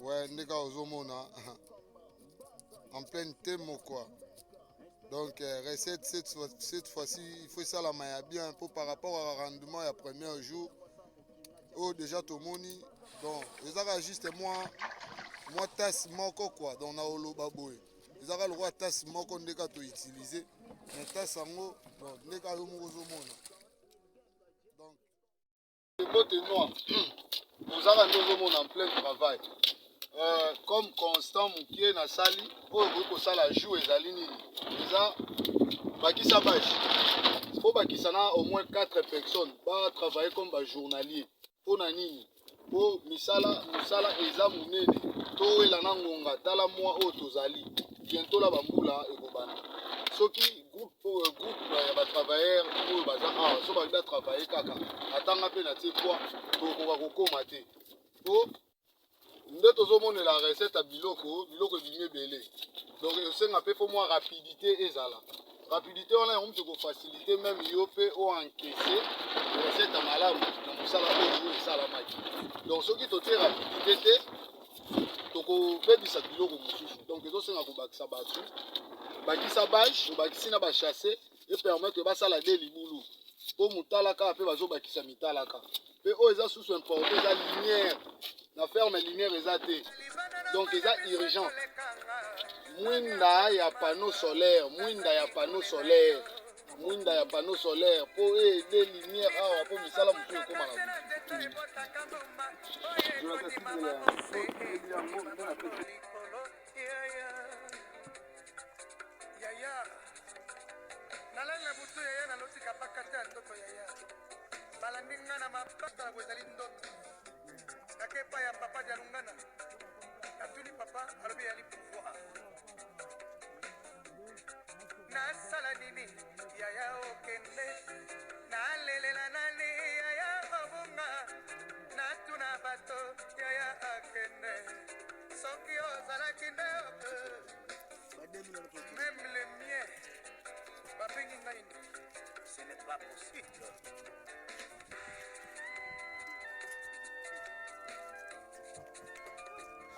Ouais, ndeka ozomona en pleine temo quoi. Donc recette cette fois-ci, il faut esalama ya bien po par rapport à rendement ya premier jour oyo déjà tomoni. Donc ezaka juste mwa tasse moko quoi. Donc na oloba boye ezaka lokola tasse moko ndeka to utiliser, mais tasse yango donc ndeka yo moko ozomona. Donc mbote noir ozaka nde ozomona en plein travail. Comme constant mokie nasali oyo okoki kosala jour ezali nini, eza bakisa bâche, faut bakisa na au moins 4 personnes ba travailler comme ba journalier. Mpona nini? Po misala mosala eza monene, towela na ngonga. Tala mwa oyo tozali bientôt la bambula ekobanda. Soki groupe ya batravailleur oyo baza awa, so babi batravaille kaka atanga mpe na tie poids, tokoka kokóma te, po nde tozomonela recette ya biloko, biloko ebimi ebele. Donc esenga mpe faut mwa rapidité ezala. Rapidité wana yango moto ekofacilité même yo mpe oencaisse recette ya malamu na mosala oyo esalamaki. Donc soki totie rapidité te, tokobebisa biloko mosusu. Donc ezosenga kobakisa bato, bakisa bâche, obakisi na bachasse, epermettre basala de libulu mpo motalaka mpe bazobakisa mitalaka. Mpe oyo eza susu important eza lumière na ferme. Lumière eza te, donc eza urgent mwinda ya panneau solaire, mwinda ya panneau solaire, mwinda ya panneau solaire mpo aide lumière awa mpo misala mosusu ekóma na butu. Yango nde napesi. Yaya, nalali na butu, yaya, nalotika paka te ya ndoto. Yaya, balandi nga na mapata bo ezali ndoto. Nake epai ya papa Dialungana, natuni papa, alobi eyali pouvoir. Nasala nini, yaya? Okende nalelela nani, yaya? Obunga, natuna bato, yaya. Akende soki ozalaki nde même le mien babengi ngai ndoki. Ce n'est pas possible.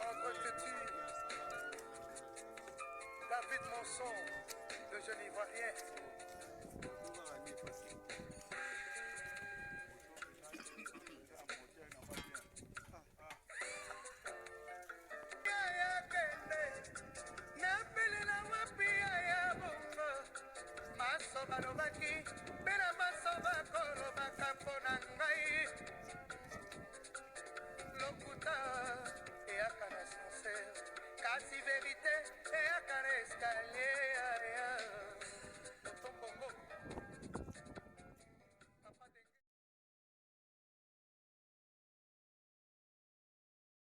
Entre têtu David Monson, le jeune Ivoirien. Yaya, kende napelela wapi, yaya? Bongo maso balobaki mpe na maso bakolobaka mpo na ngai. Lokuta eyaka na ascenseur, kasi vérité eyaka na escalier.